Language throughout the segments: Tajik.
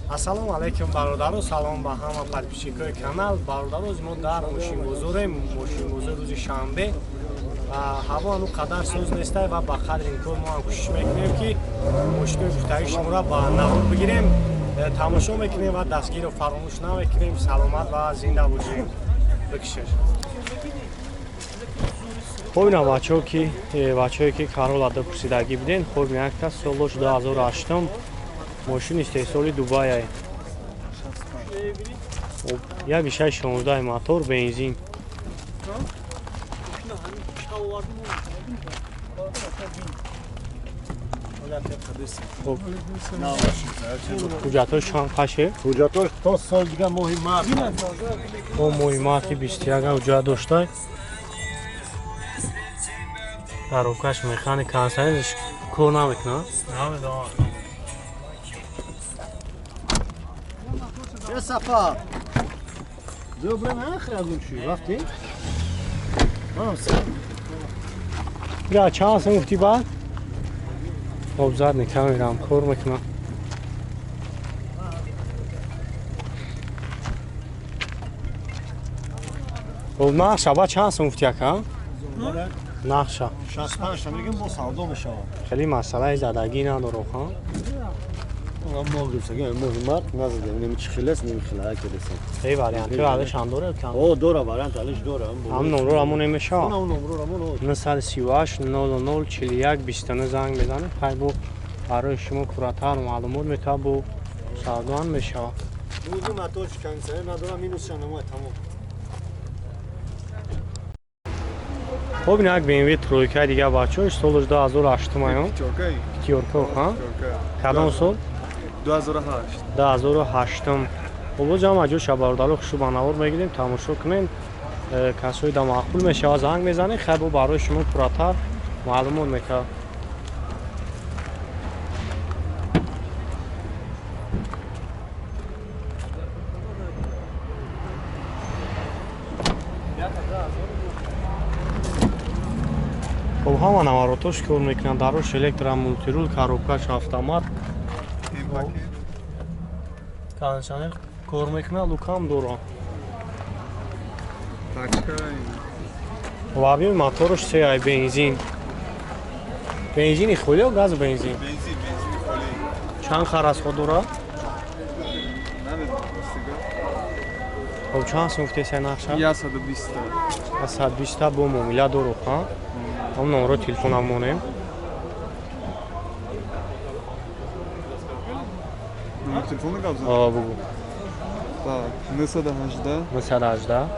Ассалому алайкум бародаро, салом ба ҳама подписчикои канал. Бародаро, мо дар мошинбозорем. Мошинбозор рӯзи шанбе. Ҳаво ҳанӯз қадар соз нестай ва ба қадри имкон мо ҳам кӯшиш мекунем, ки мошинои гуфтагии шуморо ба навор бигирем. Тамошо мекунем ва дастгирро фаромӯш намекунем. Саломат ва зинда бошем. Бикшеш. Хоб, ина бачаҳо, ки бачаҳое ки Карола пурсидагӣ буден, хоб, якта солош 2008, мошин истеҳсоли Дубай. Як ишаи 16, мотор бензин. Хоб, ҳуҷҷатҳош чанд қаше? Ҳуҷҷатҳош то сол дига, моҳи март. То моҳи марти 21 ҳуҷҷат доштай. Коробкаш механик, кондиционерш кор намекунад? Намедонам. Е, Сафар. Добре, нахрягум чи, рафти? Я чанд сум гуфтӣ баъд? Хоб, задний камерам кор мекунад. Хоб, нақша ба чанд сум гуфтӣ, ака? Нақша. 65 мегем, бо савдо мешавад. Хеле масъалаи задагӣ надорад, ха? Мо гирифтагӣ моҳи март назадем, неми чи хелес, неми хела келесем. Эй, варианти алиш ҳам дорад кам? О, дора, вариант алиш дора. Ҳам номро ҳамон намешавад. Ҳам номро ҳамон. 938 00 41 29 занг мезанед, хай бо барои шумо пурратар маълумот метавад, бо савдо ҳам мешавад. Рӯзи мотор кондиционер надорам, минус шанамай тамом. Хоб, як BMW тройка дига, бачаҳо, солаш 2008 аён. Пятёрка, ха? Кадом сол? 2008. 2008. Хоб, боз ҳам аҷо бародаро, хушу ба навор мегирем, тамошо кунем. Касои да маъқул мешавад, занг мезанед, хай бо барои шумо пурратар маълумот метавад. Хоб, ҳама наворотош кор мекунанд, дарош электро, мультирул, коробкаш автомат, кондиционер кор мекунад, лукам дорад. Ва объёми мотораш се ай, бензин. Бензини холӣ ё газ бензин? Чанд хар расход дорад? Хоб, чанд сум гуфтеса нақша? 120. 120 бо муомила дорад, ха? Ҳам номро телефонам монем. Номер телефона гап зад? О, бугу. Так, 918 918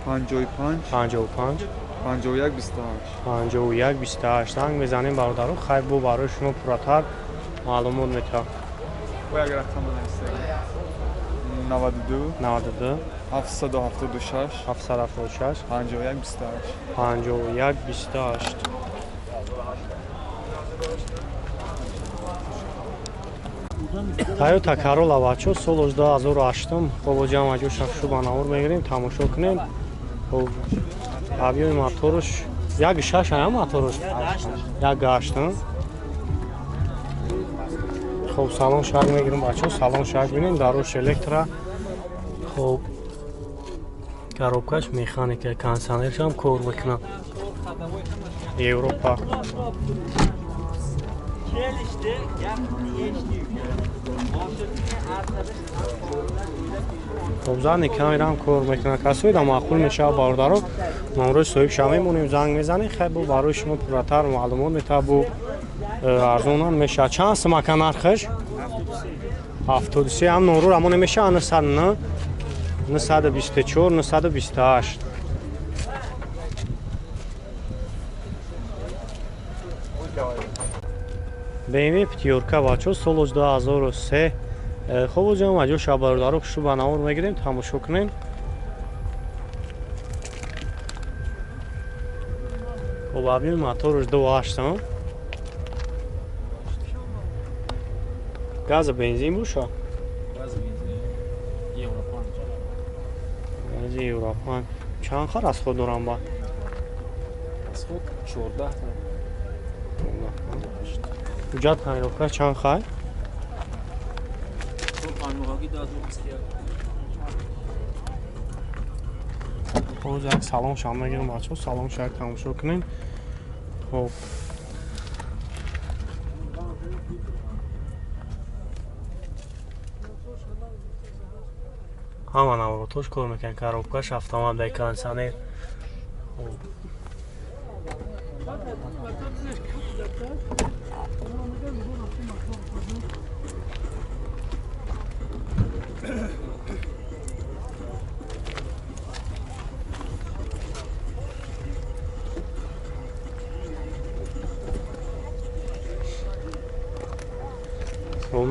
55 55 51 28. 51 28 занг мезанем, бародаро, хай бо барои шумо пурратар маълумот метавад. Бо як рақам нависем. 92 92 776 776 51 28. 51 28. Toyota Corolla, бачо, солош 2008. Хоб, ҷамъ аҷо шахшу ба навор мегирем, тамошо кунем. Хоб, объёми мотораш як шаш ая, мотораш як ҳашт. Хоб, салон шак мегирем, бачо, салон шак бинем, дарош электро. Хоб, коробкаш механика, кондиционершам кор мекунад. Европа. Хоб, задний камерам кор мекунад. Касои да маъқул мешавад, бародаро, номрои соҳибша мемонем, занг мезанем, хай бо барои шумо пурратар маълумот метавад, бо арзонам мешавад. Чанд сум, ака, нархаш? 73. Ҳам номро рамон мешавад, 909 924 928. BMW пятёрка, бачо, солош 2003. Хоб, ҷам аҷо шабародаро, хушу ба навор мегирем, тамошо кунем. Хоб, объёми мотораш 2.8, газа бензин боша? Гази евро 5. Чанд хар расход дорам ба? Расход 14. Ҳуҷҷат тонировка чанд хай? Панҷмоҳагӣ 2021. Хоб, як салон шам мегирам бачаҳо, салон шак тамошо кунем. Хоб. Ҳама наворотош кор мекунад, коробкаш автомат бе кондиционер. Хоб.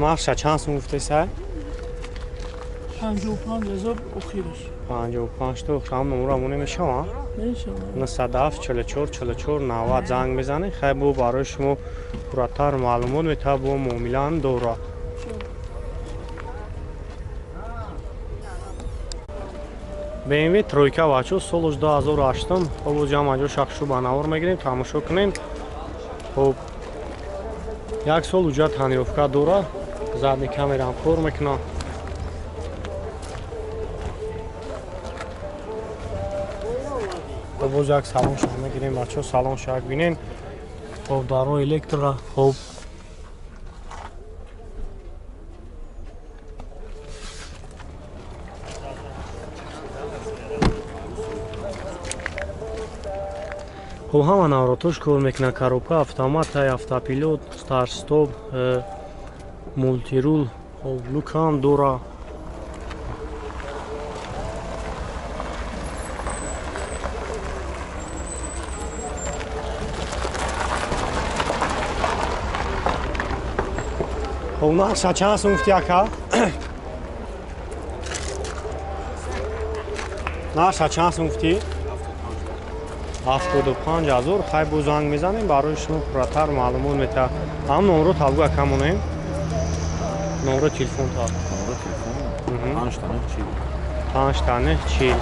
Нархша чанд сум гуфтесай? 55,000 охираш. 55 то ҳам номра моне мешава? Мешава. 97 44 44 90 занг мезанед. Хай бо барои шумо пурратар маълумот метавад бо муомилаам дора. BMW тройка бачо солш 2008. Хоб ҷам аҷо шахшу ба навор мегирем, тамошо кунем. Хоб як сол уҷа тонировка дора, задни камерам кор мекунад. Хоб боз як салон шах мегирем бачо, салон шах бинен. Хоб даро электро, хоб хоб ҳама наворотош кор мекунад, коробка автомат, автопилот, старт-стоп, мултирул, хоб люкам дора. Хоб нархша чанд сум гуфти ака? Нархша чанд сум гуфти? 75,000. Хай бо занг мезанем, барои шумо пурратар маълумот метаҳад. Ҳам номро талбу ака монем. Номро телефон та. Номро телефон? 5 тана 40. 5 тана 40.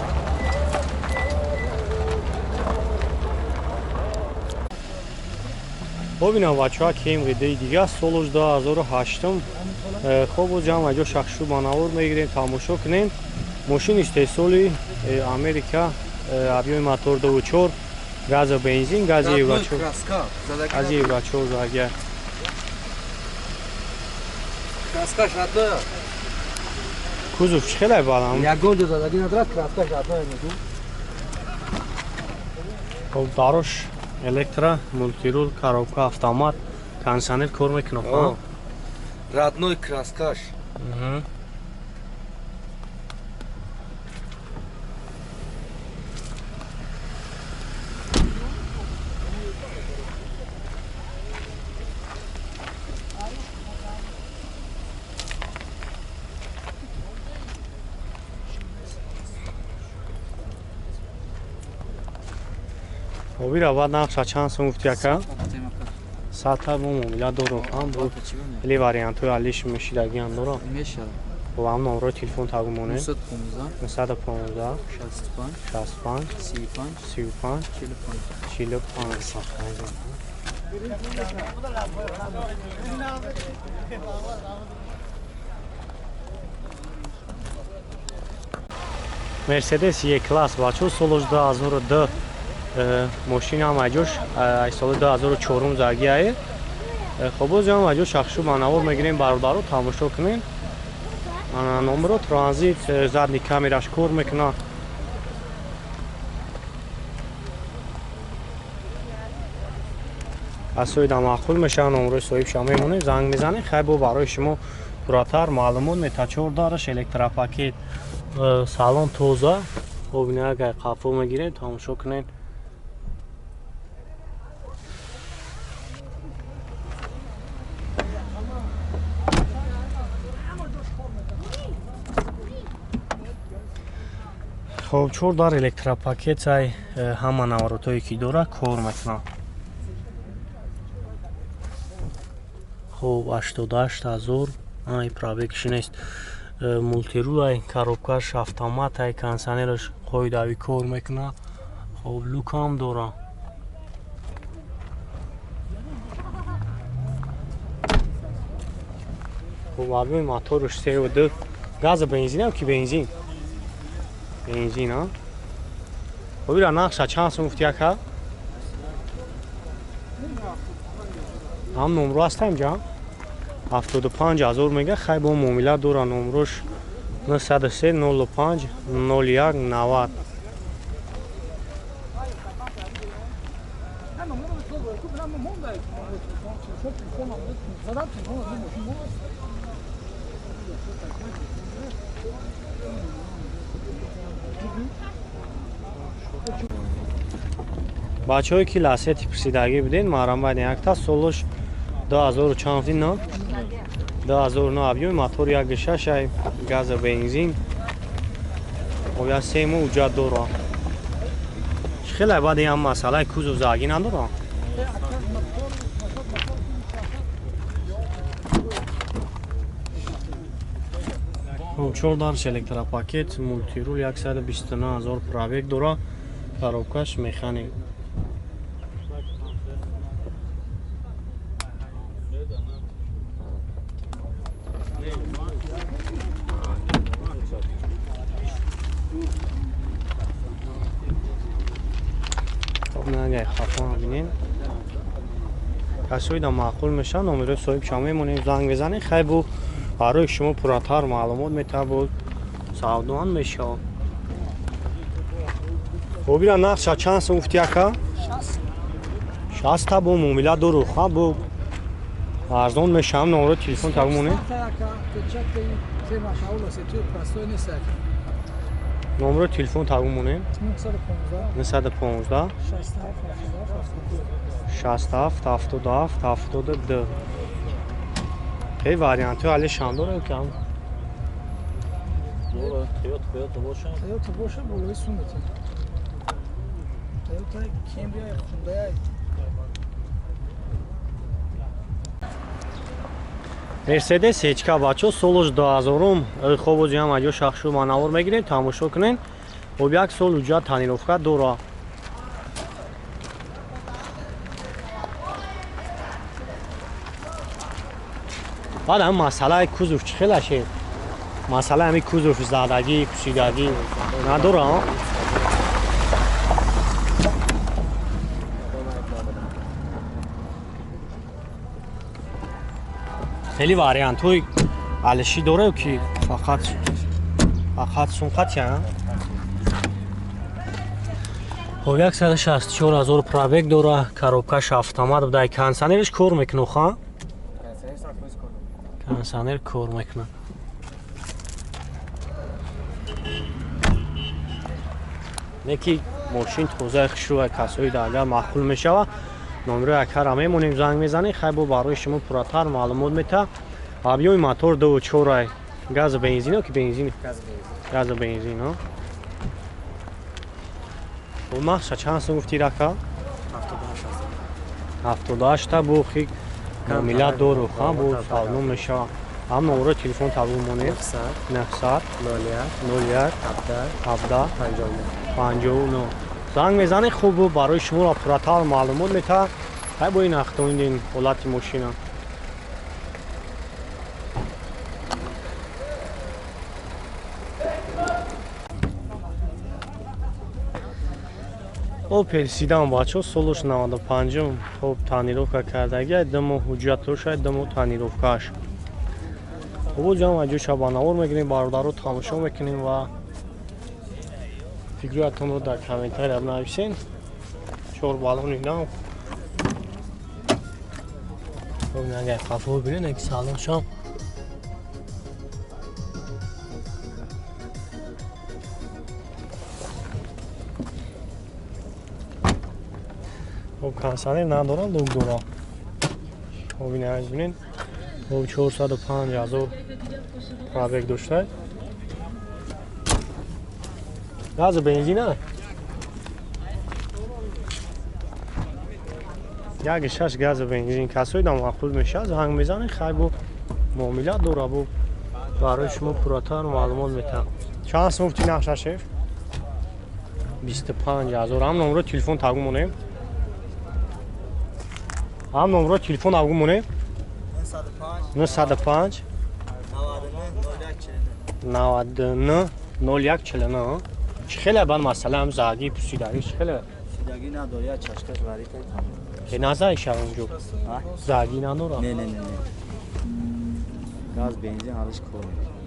Бобинам бачаҳо КМВД дига солш 2008. Хоб боз ҷамъ аҷо шахшу ба навор мегирем, тамошо кунем. Мошин истеҳсоли Америка, объёми мотор 2.4, газа бензин, гази Евро 4. Гази Евро 4 загя. Краска шатная. Кузов чӣ хеле балам? Ягон ҷо задагӣ надорад, краска шатная мегӯ. Хоб дарош электро, мултирул, коробка, автомат, кондиционер кор мекунад. Родной краскаш. Обира баъд нархша чанд сум гуфти ака? 100 бо муомила дорам. Ҳам бо хеле вариантҳои алиш мешидагиам дорам. Мешавад. Бо ҳам номрои телефон тагу монем. 915 915 65 65 35 35 45 45. Мерседес Е-класс бачо солш 2002. Мошин ҳам аҷош ай соли 2004 загиае. Хоб боз ҳам аҷош шахшу ба навор мегирем бародаро, тамошо кунем. Номро транзит, задни камераш кор мекунад. Аз соҳида маъқул мешавад, номрои соҳибша мемонем, занг мезанем. Хай бо барои шумо пурратар маълумот мета. 4 дараш электропакет, салон тоза. Хоб ина агар қафо мегирем, тамошо кунем. Хоб 4 дар электропакет ай ҳама наворотое ки дора кор мекунад. Хоб 88,000 ай пробегш нест. Мултирул ай, коробкаш автомат ай, кондиционераш қоидавӣ кор мекунад. Хоб люкам дора. Хуб, объёми моторш 3,2. Газа бензин ки бензин? Бензин, а? Хуб, ира нақша чанд сум гуфти ака? Ҳам номро ҳаста инҷа? 75 ҳазор мега, хай бо муомила дора номрош 903 05 01 90. Бачаҳое ки ласети пурсидагӣ буден, марамбайни якта солош 2000 чанд фин, на? 2009 объёми мотор 1.6 ай, газа бензин. Оя 3 моҳ уҷат дора. Чӣ хеле баъд ин масъалаи кузов загӣ надора? Хуб, 4 дарш электропакет, мултирул 129 ҳазор пробег дора, коробкаш механик. Хафон бинем. Касои да маъқул мешаванд, номерои соҳибшон мемонем, занг мезанем, хай бу барои шумо пурратар маълумот метавад, савдоам мешавад. Хуб, ира нақша чанд сум гуфти ака? 60 та бо муомила дору, ха бо арзон мешавам, номерои телефон та бимонем. Номерои телефон та бимонем. 915 67 77 72. Хеле вариантҳои алишан дорем ки ҳам Дора, Toyota боша. Toyota боша, болои сумете. Toyota Camry Hyundai. Mercedes HK бачо солош 2000-ум. Хоб ози ҳам аҷо шахшу манавор мегирем, тамошо кунем. Хоб як сол уҷа тонировка дора. Баъд ҳам масъалаи кузов чӣ хел аше? Масъалаи ҳами кузов задагӣ, кушидагӣ надора, а? Хеле вариантҳои алишӣ дорем ки фақат сумқати, а? Хоб 164 ҳазор пробег дора, коробкаш автомат буда, кондиционерш кор мекунад, ха? Кондиционер кор мекунад. Не ки мошин тозаи хушрӯ касои да агар маъқул мешавад, номерои акара мемонем, занг мезанем, хай бо барои шумо пурратар маълумот мета. Объёми мотор 2.4 ай, газа бензин ки бензин? Газа бензин, а? Бо нақша чанд сум гуфти рака? 78 та бо хи муомила дору, ха бо савдо мешавад. Ҳам номерои телефон табу монем. 900 01 17 59. Занг мезанед, хуб барои шуморо пурратар маълумот метаҳад. Хай бо ин ахтоиндин ҳолати мошина. Опел седан бачо солош 95-ум, хуб тонировка кардагӣ, ду моҳ ҳуҷҷатош, ду моҳ тонировкааш. Хуб ҷам аҷо шабанавор мегирем, бародаро тамошо мекунем ва фикрҳоятонро дар комментария бинависен. 4 баллони нав. Хуб агар қафо бинед, ки салоншам хуб кондиционер надорам, лук дорам. Хуб ина бинед, хуб 405 ҳазор пробег дошта. Газа бензин а? 1.6 газа бензин. Касои да маъқул мешавад, занг мезанед, хай бо муомила дора, бо барои шумо пурратар маълумот метаҳад. Чанд сум гуфти нақша шеф? 25 ҳазор. Ҳам номерои телефон тагу монем. Ҳам номерои телефон агу монем. 905 99 01 49. Чӣ хеле баъд масъала ҳам заги пусидаги чӣ хеле? Пусидаги надор, я чашкаш варита тамом. Е назай шав унҷо. Заги надора? Не, не, не, не. Газ, бензин ҳалиш кор мекунад.